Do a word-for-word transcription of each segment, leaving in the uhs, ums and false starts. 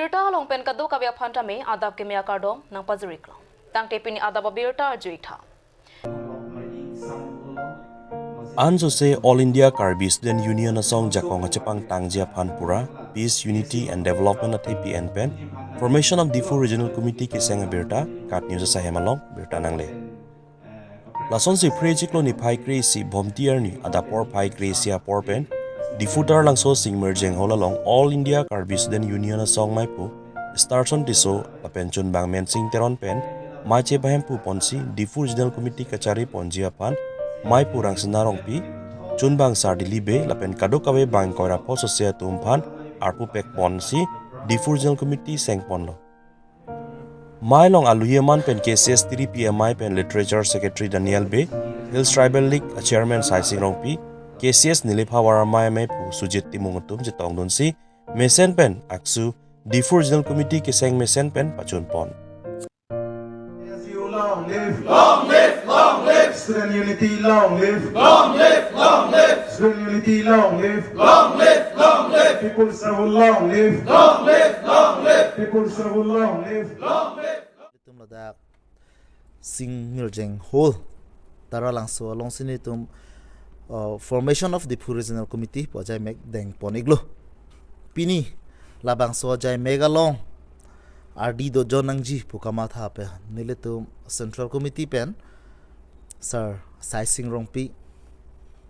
Birta along pen kadokave aphan tame adap keme akardom nangpajir-iklo. Tangte pini adap abirta arju-ik tha. Anjose All India Karbi Student Union asong jakong kachepangtangji aphan pura Peace, Unity and Development athepi en pen Formation of Diphu Regional Committee keseng abirta KAT News asahem along birta nangle. Lasonsi phre chiklo niphai kre-isi Bhomti arni adap porphai kre-isi apor pen Diphu Taralangso Singmirjeng Hall along All India Karbi Student Union asong maiphu Starson Tisso lapen chunbang Mensing Teron pen mei chepahemphu ponsi Diphu Regional Committee kachari ponji aphan maiphu Rangsina Rongpi, chunbang Sardili Bey lapen kadokave bang ingkoi ra pho sose atum aphan arpu pek ponsi Diphu Regional Committee seng ponlo. Mei along alohi aman pen K C S tiri P M I pen Literature Secretary Daniel Bey, Hills Tribal League Chairman Saising Rongpi, K C S Nilip Havar amei amei phu Sujit Timung atum chetongdunsi mesen pen aksu Diphu Regional Committee keseng mesen pen pachun pon. Long live, long live, long live. Student unity, long live. Long live, long live. Student unity, long live. Long live, long live. People's struggle, long live. Long live, long live. People's struggle, long live. Long live. Itum ladak Singmirjeng Hall Taralangso alongsi nelitum, uh, Formation of Diphu Regional Committee pu ajaimek deng pon-iklo. Pini labangso ajaimek along ardi dojon nangji pu kamatha pen nelitum Central Committee pen Sir Saising Rongpi,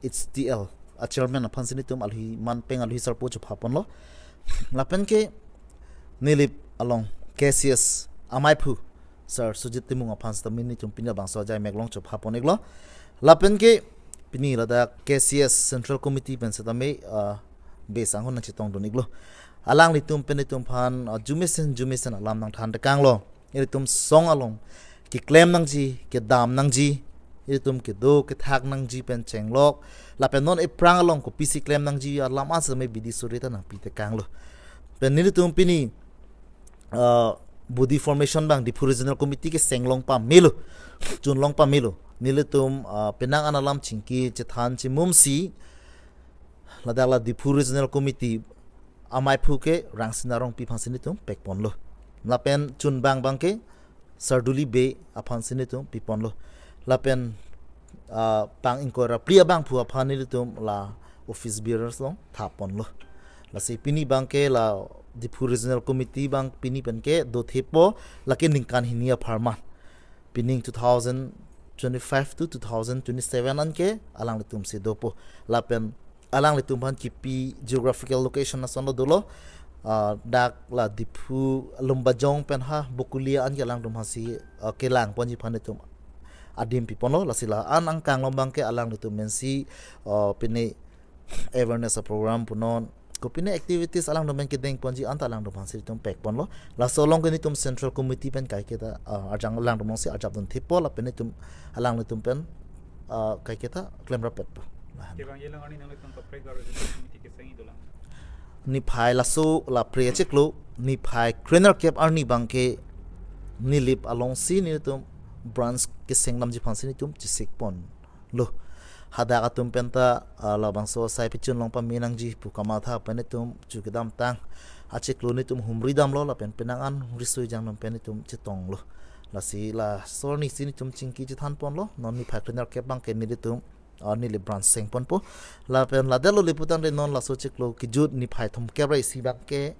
H T L a Chairman aphansi nelitum alohi man pen alohi sarpo chepha ponlo. Lapen ke Nilip along K C S amaiphu Sir Sujit Timung aphan sitame nelitum pini labangso ajaimek along chepha pon-iklo. Lapen ke pini ladak K C S Central Committee pen sitame, ah, Bey Sangho nangchetongdun-iklo. Alanglitum pen nelitum aphan, ah, jumesen jumesen alam nangthan tekanglo. Ilitum song along keklem nangji, kedam nangji, ilitum kedo kethak nangji pen chenglok. Lapen non ephrang along kopisi klem nangji alam an sitame bidi suri ta nangpi tekanglo. Pen nelitum pini, ah, body formation abang Diphu Regional Committee keseng long pamelo, chun long pamelo. Nelitum, ah, penang an alam chingki chethan chimumsi ladak la Diphu Regional Committee amaiphu ke Rangsina Rongpi aphansi nelitum pek ponlo. Lapen chunbang abang ke Sarduli Bey aphansi nelitum pi ponlo. Lapen, ah, bang ingkoi ra phli abangphu aphan nelitum la office bearers along tha ponlo. Lasi pini abang ke la Diphu Regional Committee abang pini pen ke dothepo, lake ningkan hini apharman. Pining two thousand twenty-five to two thousand twenty-seven an ke alanglitum si dopo. Lapen alanglitum aphan kipi geographical location asonlo dolo. Ah, dak la Diphu Lumbajong pen ha Bokulia an ke alangtum aphansi, ah, kelang ponji aphan nelitum adim pi ponlo. Lasi la an angkang along abang ke alanglitum pensi, ah, pine awareness a program punon, kopine activities alangtum pen kedeng ponji anta alangtum aphansi nelitum pek ponlo. Laso along ke nelitum Central Committee pen kaiketa, ah, arjang alangtum alongsi arjap dun thepo lapen nelitum alanglitum pen, ah, kaiketa klem rapet po. Kevangji along arni nanglitum kaprek Regional Committee keseng-ik dolang. Niphai laso la phre chiklo, niphai krenerkep arni abang ke Nilip alongsi nelitum branch keseng damji aphansi nelitum chesik ponlo. Hadak atum penta, ah, labangso asai pichun long pame nangji pu kamatha pen nelitum chu kedamtang achiklo nelitum humri damlo lapen penang an humri sui jang nung pen nelitum chetonglo. Lasi laso arnisi nelitum chingki chethan ponlo, non niphai krenerkep abang ke nelitum, ah, Nilip branch seng ponpo. Lapen ladak lo le putangte non laso chiklo kejut niphai thomkep ra isi abang ke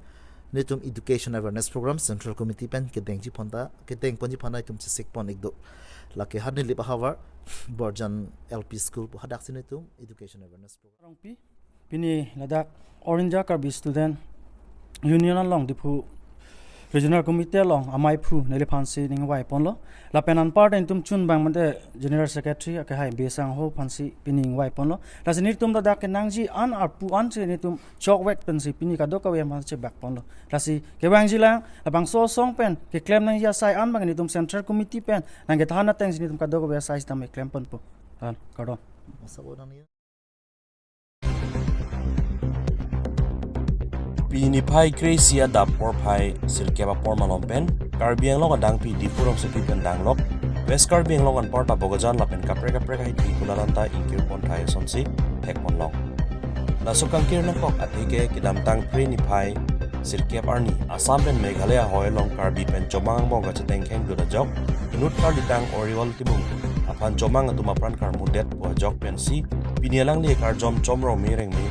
nelitum education awareness program Central Committee pen kedengji aphan ta, kedeng ponji aphan nelitum chesik pon-ik do. Lake ha Nilip ahavar Borjan L P School pu hadaksi nelitum education awareness program. Rongpi, pini ladak All India Karbi Student Union along Diphu Regional Committee along amaiphu neli aphansi ning vai ponlo. Lapen anparta nelitum chunbang mate General Secretary akehai Bey Sangho aphansi pini ning vai ponlo. Lasi nelitum ladak kenangji an arpu ansi nelitum chokvek pensi pini kadokave aphansi bak ponlo. Lasi kevangji lang labangso asong pen keklem nangji asai an abang nelitum Central Committee pen nangkethan atengsi nelitum kadokave asai sitame klem ponpo. An, kardom. Pini niphai kre-isi adap porphai sirkep apor malom pen Karbi Anglong adangpi Diphu rongsopi pen danglok West Karbi Anglong anparta Bokajan lapen kaprek kaprek ahithi kulalanta ingkir pon thai asonsi thek ponlong. Laso kangkir nangkok athe ke kedamtang phre niphai sirkep arni Assam pen Meghalaya ahoi along Karbi pen chomang angbong kachetengkheng dut ajok, inut karlitang Oriwal Timung aphan chomang atum apran karmudet pu ajok pensi pini alangli karjom chomrong mereng me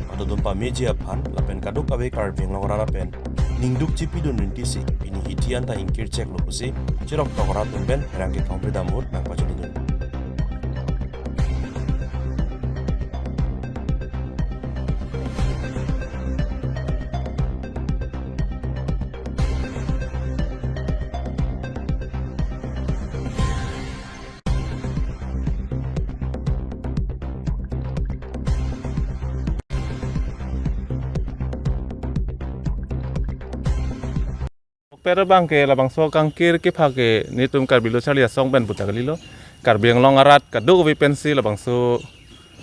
padodun pameji aphan lapen kadokave Karbi Anglong arat pen ningduk chipidun rinti si pini hithi anta ingkir cheklo pusi chiroktok arat atum pen pherangke thongpi dam ahut nangpachunidun. Pero abangke labangso kangkir kepha ke netum Karbi Lo Charli Asong pen puta kalilo. Karbi Anglong arat kadokave pensi labangso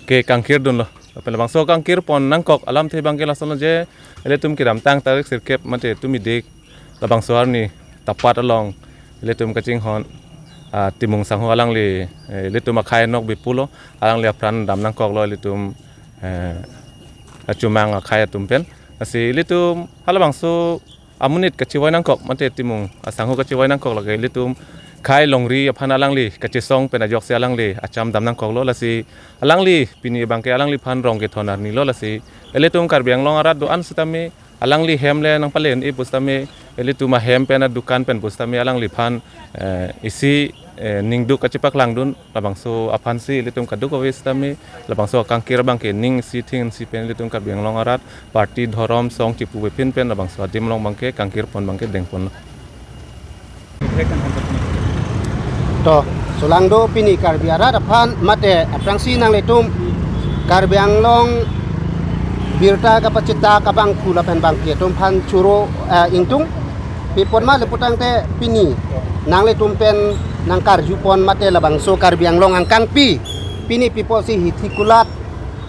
ke kangkir dunlo. Lapen labangso kangkir pon nangkok alamthe abangke lasonlo je ilitum kedamtang tarik sirkep mate tumi dik labangso arni Tapat along ilitum kachinghon, ah, Timung sangho alangli, eh, ilitum akhai nokbe pulo, alangli apran dam nangkoklo ilitum, eh, achomang akhai atum pen. Lasi ilitum halabangso amonit kachevoi nangkok mate Timung asangho kachevoi nangkok lake ilitum khei longri aphan alangli kachesong pen ajoksi alangli acham dam nangkoklo. Lasi alangli pini abangke alangliphan rong kethon arnilo. Lasi ilitum Karbi Anglong arat do-an setame alangli hem le nangpalen-e pusitame ilitum ahem pen adukan pen pusitame alangliphan, eh, isi, eh, ningduk kachepaklangdun labangso aphansi ilitum kadokave setame labangso kangkir abangke ning isi thing isi pen ilitum Karbi Anglong arat party dhorom song chipu bepin pen labangso adim along abangke kangkir pon abangke dengponlo. To, solangdo pini Karbi arat aphan mate aphrangsi nanglitum Karbi Anglong birta kapachethak abangphu lapen abangpi atum aphan choro, eh, ingtung. Pi apot ma le putangte pini nanglitum pen nangkarjupon mate labangso Karbi Anglong angkangpi pini pi apotsi hithi kulat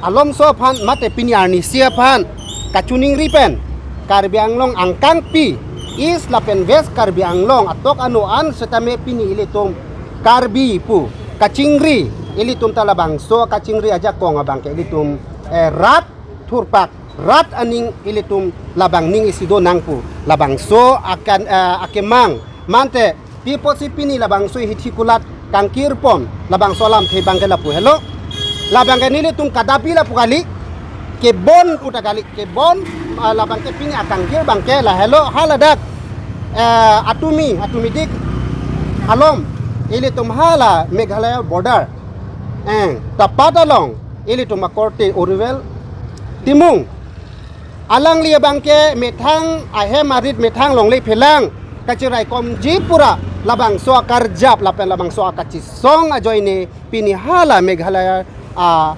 alomso aphan mate pini arnisi aphan kachiningri pen Karbi Anglong angkangpi East lapen West Karbi Anglong atok ano an setame pini ilitum Karbi pu kachingri, ilitum ta labangso kachingri ajakong abangke ilitum, eh, rat thurpak, rat aning ilitum labang ning isi do nang pu labangso akan, eh, akemang mante pi apotsi pini labangso hithi kulat kangkir pon labangso alamthe abangke lapu helo. Labangke nelitum kadapi lapu kali, kebon puta kali, kebon, ah, labangke pini akangkir abangke lahelo haladak, eh, atumi, atumi dik along ilitum hala Meghalaya border, eh, Tapat along ilitum akorte Oriwal Timung alangli abangke methang ahem arit methang longle phelang kachiraikomji pura labangso akarjap lapen labangso akachesong ajoine pini hala Meghalaya, ah,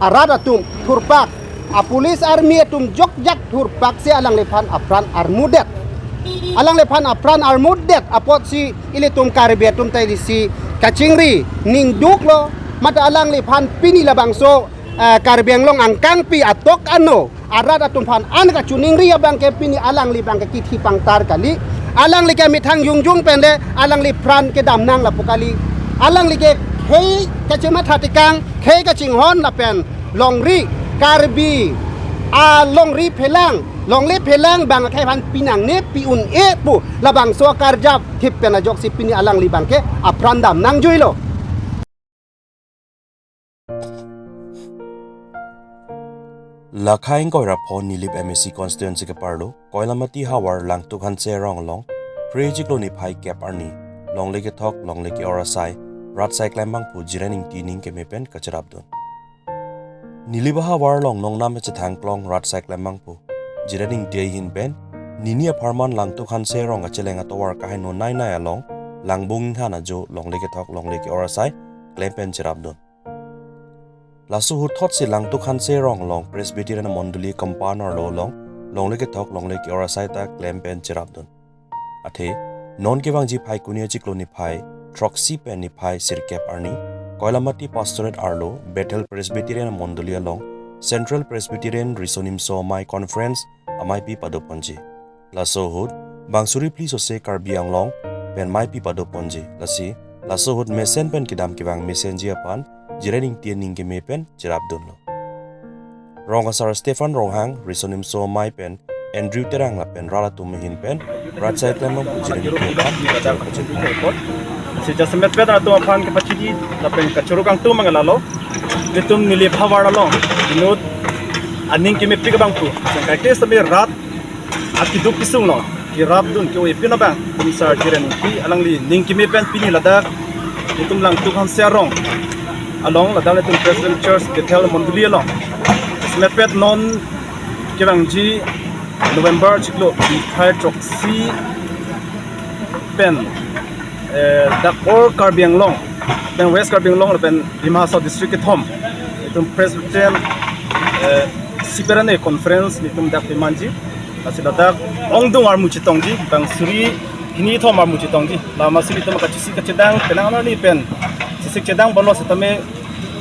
arat atum thurpak, a police army atum jokjak thurpaksi alangliphan apran armudet. Alangliphan apran armudet apotsi ilitum Karbi atum ta isi kachingri ningduklo mate alangliphan pini labangso, ah, Karbi Anglong angkangpi atok ano arat atum aphan an kachiningri abangke pini alangli abangke kithi pangtar kali. Alangli ke methang jongjong pen le alangliphan kedam nang lapu kali. Alangli ke khei kachematha tekang, khei kachinghon lapen longri Karbi alongri phelang, longle phelang abang akhei aphan pinangne pi un-e pu labangso akarjap thip pen ajoksi pini alangli abangke apran dam nangjuilo. Lakhai ingkoi ra pho Nilip M A C constituency keparlo Koilamati havar Langtuk Hanse arong along Phre chiklo niphai kep arni longle kethok longle ke-or asai rat asai klembangphu Jiren Ingti aning keme pen kacherapdun. Nilip ahavar along nongnam kachethang klong rat asai klembangphu Jiren Ingti ahin pen nini apharman Langtuk Hanse arong kacheleng atovar kaheno nainai along Langbung Inghan ajo longle kethok longle ke-or asai klem pen cherapdun. Laso ahut thotsi Langtuk Hanse arong along Presbyterian amondoli compound arlo along longle kethok longle ke-or asai ta klem pen cherapdun. Athe non kevangji Phaikuni achiklo niphai throksi pen niphai sirkep arni Koilamati Pastorate arlo Bethel Presbyterian amondoli along Central Presbyterian Riso Nimso Amei Conference ameipi padoponji. Laso ahut bang suri phli sose Karbi Anglong pen meipi padoponji. Lasi laso ahut mesen pen kedam kevang mesenji aphan Jiren Ingti aning keme pen cherapdunlo. Rong asar Stephen Ronghang, Riso Nimso Amei pen Andrew Terang lapen rat atum ahin pen rat saitan along pu Jireni Ingti aphan kachoro pachini. Si jasemet pen atum aphan kepachini lapen kachoro kangtung abang lalo. Nelitum neli phavar along inut aning kemepik abang pu. Sengkai ke sami rat akeduk kesung lo, kerapdun ke-oi pin abang, tum Sar Jireni Ingti alangli ning keme pen pini ladak nelitum Langtuk Hanse arong along, ladak nelitum Presbyterian Church Bethel Mondoli along. Jasemet pen non kevangji November chiklo niphai throksi pen, eh, dak all Karbi Anglong, pen West Karbi Anglong, pen Dima Hasao District kethom, nelitum Presbyterian, eh, Siperane Conference nelitum dak pemanji. Lasi ladak ongdung armu chetongji, bang suri hini thom armu chetongji. Lasi nelitum kachisi kachedang penang arni pen chesik chedang bolo setame,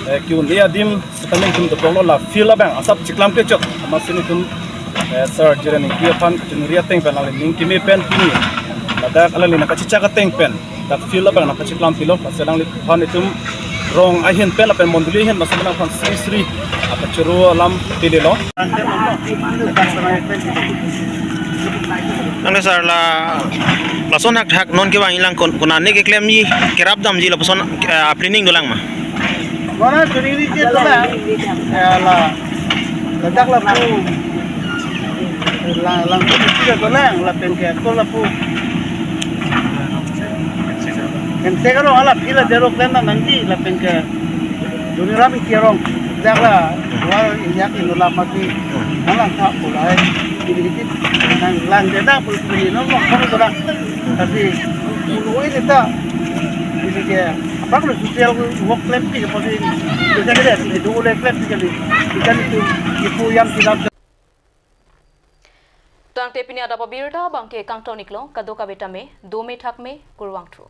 eh, ke-un-e adim setame nelitum dopo lo, la field abang asap chiklam kechok. Lasi nelitum, eh, Sar Jireni Ingti aphan kachingri ateng pen alangli ning keme pen pini ladak alangli nangkachechak ateng pen dak field abang nangkachiklam pilo. Lasi alangliphan nelitum rong ahin pen lapen mondoli ahin lasi alangphan sri sri akachoro alam pele lo. Nangli sar la, lason hak hak non kevang ilang kon, konane keklemji, kerap damji lapuson, eh, planning dolang ma? Kona suri ri ke dolang, eh, la, ladak lapu, la, Langtuk District dolang, lapen ke ko lapu. Kente karo hala pila dero klem nangji, lapen ke Doniram Ingti arong, dak la, wal inyak inula mati, nang lang tha pulai, ini ini, nang lang de dak pul pul ini nong nong kami dolang. Tapi, pul ini ta, ini ke, apa kalau sosial work klem pi, apa ini, kita kita sih itu oleh klem pi kali, kita itu, ipu yang kita. Tangte pini adap abirta abangke kangton iklo, kadokave tame dome thakme, kurvangthu.